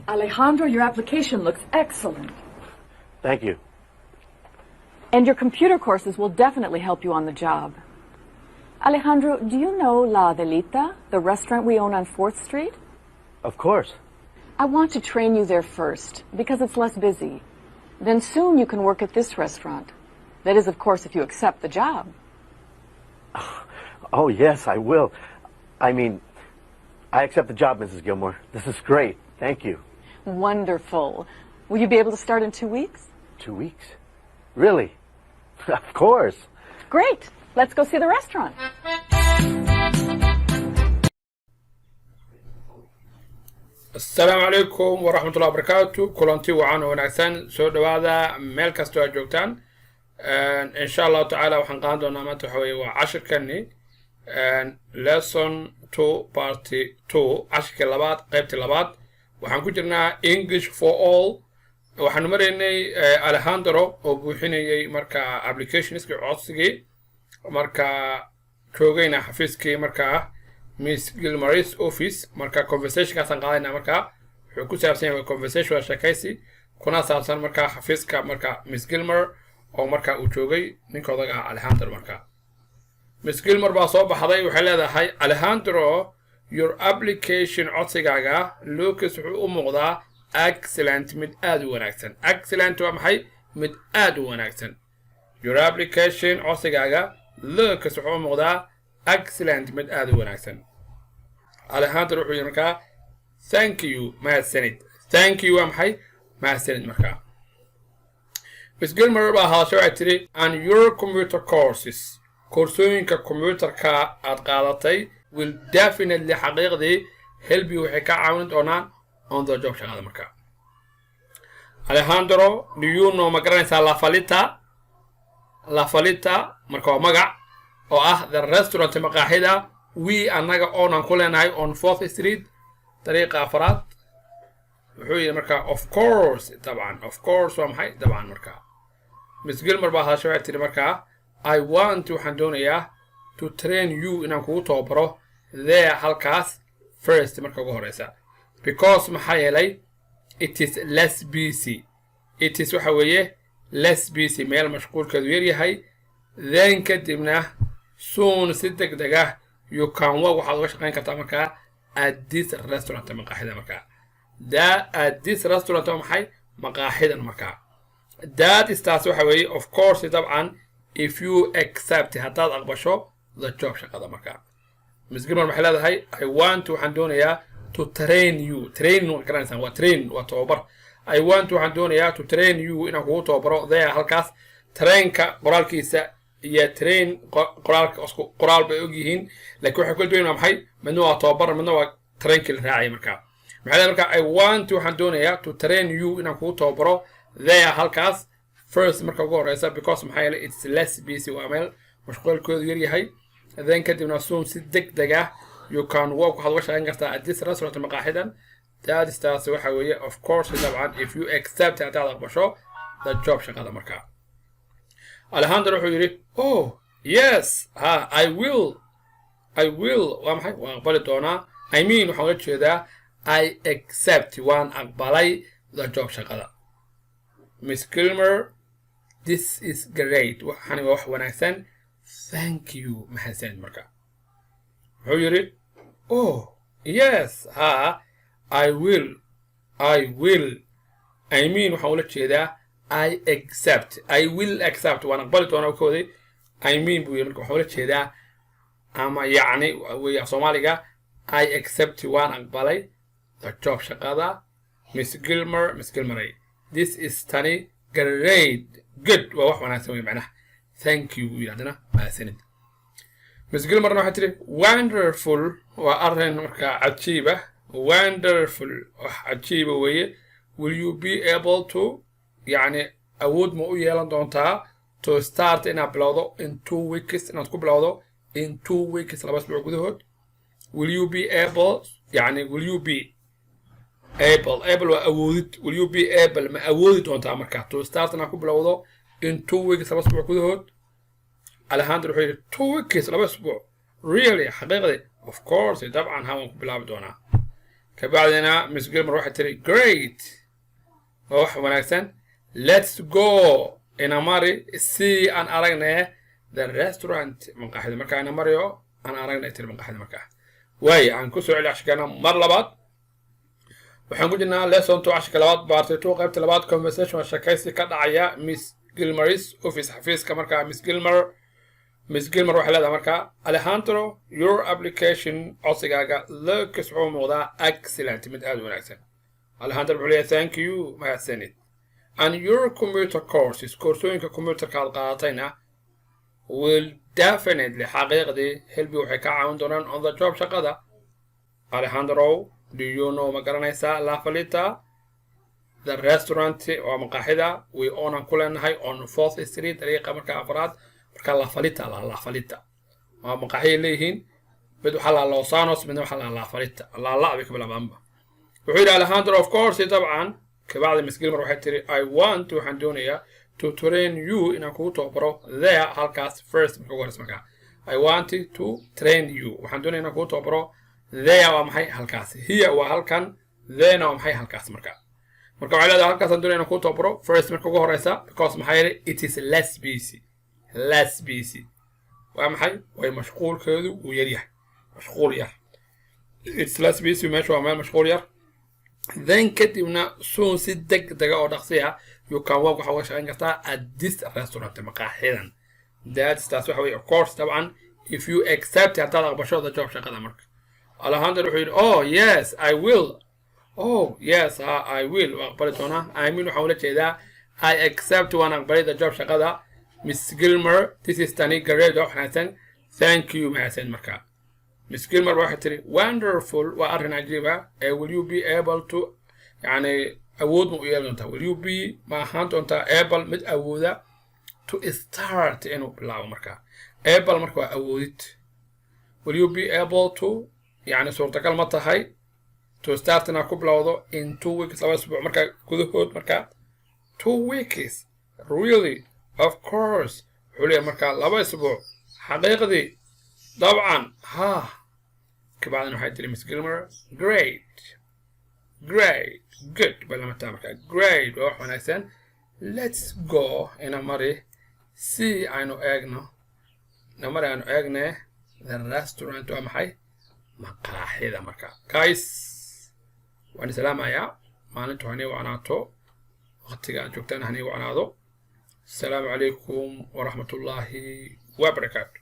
Alejandro, your application looks excellent. Thank you. And your computer courses will definitely help you on the job. Alejandro, do you know La Adelita, the restaurant we own on 4th Street? Of course. I want to train you there first, because it's less busy. Then soon you can work at this restaurant. That is, of course, if you accept the job. Oh, yes, I will. I mean, I accept the job, Mrs. Gilmore. This is great. Thank you. Wonderful. Will you be able to start in 2 weeks? 2 weeks? Really? Of course. Great. Let's go see the restaurant. Asalaamu calaykum waraxmatullahi wabarakaatu. Kulanti wacan oo wanaagsan, soo dhowaada meel kastoo aad joogtaan. Insha Allahu tacaala waxaan qaadan doonaa maanta waxa weye waa cashirkani lesson 2 part 2, cashirkii labaad, qaybtii labaad. Waxaan ku jirnaa English for All. Waxaanu maraynay Alejandro oo buuxinayay marka applicationskii, codsigii, marka joogayna xafiiskii markaa Miss Gilmore's office. Marka conversationkaasaan qaadayna marka wuxuu ku saabsan yahay conversation, waa sheekaysi kuna saabsan marka xafiiska marka Miss Gilmore oo marka uu joogay ninka odaga ah Alejandro. Marka Miss Gilmore baa soo baxday, waxay leedahay: "Alejandro, your application, codsigaaga, looks, wuxuu u muuqdaa, excellent, mid aad u wanaagsan." Excellent waa maxay? Mid aad u wanaagsan. Your application, codsigaaga, looks, wuxuu u muuqdaa, excellent, mid aad u wanaagsan. Alejandro wuxuu yidhi markaa: "Thank you," mahadsanid. Thank you waa maxay? Mahadsanid. Markaa Miss Gilmore baa hadashay, waxay tidhi: "And your computer courses, koorsooyinka computerka aad qaadatay, will definitely, xaqiiqdii, help you, waxay ka caawin doonaan, on the job, shaqada." Markaa Alejandro: "Do you know, ma garanaysaa, La Falita?" La Falita marka waa magac oo ah the restaurant, maqaaxida, we, annaga, oonan ku leenahay, on Fourth Street, dariiqa afraad. Wuxuu yidhi marka: "Of course," dabcan. Of course waa maxay? Dabcan. Marka Miss Gilmer baa hadashay, waxay tidhi markaa: "I want, waxaan doonayaa, to train you, inaan kugu tababaro, there, halkaas, first, marka ugu horeysa, because, maxaa yeelay, it is less busy." It is waxa weeye less busy, meel mashquulkeedu yar yahay. Then, kadibna, soon, si deg deg ah, you can work, waxaad uga shaqayn kartaa markaa, at this restaurant, maqaaxida markaa. That, at this restaurant waa maxay? Maqaaxidan markaa. That is, taas waxa weeye, of course, dabcan, if you accept, haddaad aqbasho, the job, shaqada. Markaa Miss Gilmore waxay leedahay: "I want, waxaan doonayaa, to train you." Train waa garanaysaan, waa train, waa tababar. I want, waxaan doonayaa, to train you, inaan kugu tababaro, there, halkaas. Trainka qoraalkiisa iyo train qoraalka isku qoraal bay og yihiin, laakiin waxay kula duwan waa maxay? Midna waa tababar, midna waa trainkii la raacayay. Markaa maxay leedahay marka? I want, waxaan doonayaa, to train you, inaan kugu tababaro, there, halkaas, first, marka ugu horeysa, because, maxaa yeelay, it's less busy, waa meel mashquulkoodu yar yahay. Then, kadibna, soon, si deg deg ah, you can work, waxaad uga shaqayn kartaa, at this restaurant, maqaaxidan. That is, taasi waxa weeye, of course, dabcan, if you accept, haddaad aqbasho, the job, shaqada. Markaa Alejandro wuxuu yidhi: "Oh yes, ha, I will." I will waa maxay? Waan aqbali doonaa. I mean, waxaan ula jeedaa, I accept, waan aqbalay, the job, shaqada. Miss Gilmer: "This is great," waxani waa wax wanaagsan. "Thank you," mahadsanid. Marka wuxuu yidhi: "Oh yes, ha, I will, I will, I mean, waxaan ula jeedaa, I accept, I will accept," waan aqbali doonaa ka waday. I mean buu yidhi marka, waxaan ula jeedaa ama yacni wey af Soomaaliga, I accept, waan aqbalay, the job, shaqada. Miss Gilmer, Miss Gilmeray: "This is, tani, great, good, waa wax wanaagsan wey macnaha. Thank you," buu yidhi haddana, mahadsanid. Miss Gilmerna waxay tidhi: "Wonderful," waa arrin markaa cajiiba. Wonderful, wax cajiiba weeye. "Will you be able to," yacni awood ma u yeelan doontaa, to start, inaad bilowdo, in 2 weeks, inaad ku bilowdo, in 2 weeks, 2 asbuuc gudahood? Will you be able, yani will you be able, able waa awoodid. Will you be able, ma awoodi doontaa markaa, to start, inaad ku bilowdo, in 2 weeks, 2 asbuuc gudahood? Alejandro wuxuu yidhi: "2 weeks, 2 asbuuc, really, xaqiiqdii? Of course, dabcan, ha, waan ku bilaabi doonaa." Kabacdina Miss Gilmer waxay tiri, "Great," waa wax wanaagsan. "Let's go," inamari, "see," aan aragne, "the restaurant," maqaaxida. Markaa inamariyo aan aragnay tiri maqaaxida. Markaa waaya aan kusoo celi cashirkeena mar labaad. Waxaan ku jirnaa lesson 2, cashirka labaad, part 2, qaybta labaad. Conversation waa sheekaysi ka dhacaya Miss Gilmer's office, xafiiska markaa Miss Gilmer. Miss Gilmer waxay leedahay markaa, "Alejandro, your application," codsigaaga, "looks," wuxuu muuqdaa, "excellent," mid aad u wanaagsan. Alejandro wuxuu leeyahay, "Thank you," mahadsanid. "And your computer courses," koorsooyinka computerka aad qaadatayna, "will definitely," xaqiiqdii, "help you," waxay ka caawin doonaan, "on the job," shaqada. Alejandro, do you know, ma garanaysaa, La Falita, the restaurant, waa maqaaxida, we own, aan ku leenahay, on Fourth Street, dariiqa marka afraad? Marka La Falita, La Falita waa maqaaxiyay leeyihiin. Mid waxaa la Losanos, midna waxaa La Falita, laala bay ka bilaabaanba. Wuxuu yidhi Alejandro, "Of course," dabcan. Kabacdi Miss Gilmer waxay tiri, "I want," waxaan doonayaa, "to train you," inaan kugu tababaro, "there," halkaas, "first," marka ugu horeysa. Markaa "I want to train you," waxaan doonaya inaan kugu tababaro. "There" waa maxay? Halkaas. "Here" waa halkan, "there"na waa maxay? Halkaas. Marka waxay leedahay, halkaasaan doonaya inaan kugu tababaro, "first," marka ugu horeysa, "because," maxaa yeelay, "it is less busy." "Less busy" waa maxay? Way mashquulkeedu uu yar yahay, mashquul yar. "It's less busy," meesha waa meel mashquul yar. "Then," kadibna, "soon," si deg dega oo dhaqsi ah, "you can work," waxaa uga shaqayn kartaa, "at this restaurant," maqaaxidan. "That's," taas waxa weye, "of course," dabcan, "if you accept," haddaad aqbasho, "the job," shaqada. Marka Alejandro wuxuu yidhi, "Oh yes, I will. Oh yes, ha, I will," waa aqbali doonaa. I mean, waxaan ula jeedaa, "I accept," waan aqbalay, "the job," shaqada. Miss Gilmer, "This is," tani, "great," waa wanaagsan. "Thank you," mahadsan. Marka Miss Gilmer waxay tiri, "Wonderful," waa arrin cajiib ah. Ee "will you be able to," yani awood ma u yeelan doontaa, "will you be," ma ahaan doontaa, "able," mid awooda, "to start," inuu bilaabo. Marka "able" marka waa awoodid. "Will you be able to," yani suurtagal ma tahay, "to start," inaad ku bilowdo, "in 2 weeks," 2 isbuuc marka gudahood. Marka "2 weeks? Really? Of course," wuxuu leeyahay. Marka 2 isbuuc? Xaqiiqdii? Dabcan, ha. Kabacdina waxay tiri Miss Gilmer, "Great, great, good," balamataa. Marka "great" waa wax wanaagsan. "Let's go," ina mari, si aynu eegno, ina mari aynu eegne, "the restaurant," waa maxay? Maqaaxida. Marka guys, waan salaamayaa. Maalintu hanay wacnaato, waqtiga aad joogtaan hanay wacnaado. Asalaamu calaykum waraxmatullaahi wabarakaatu.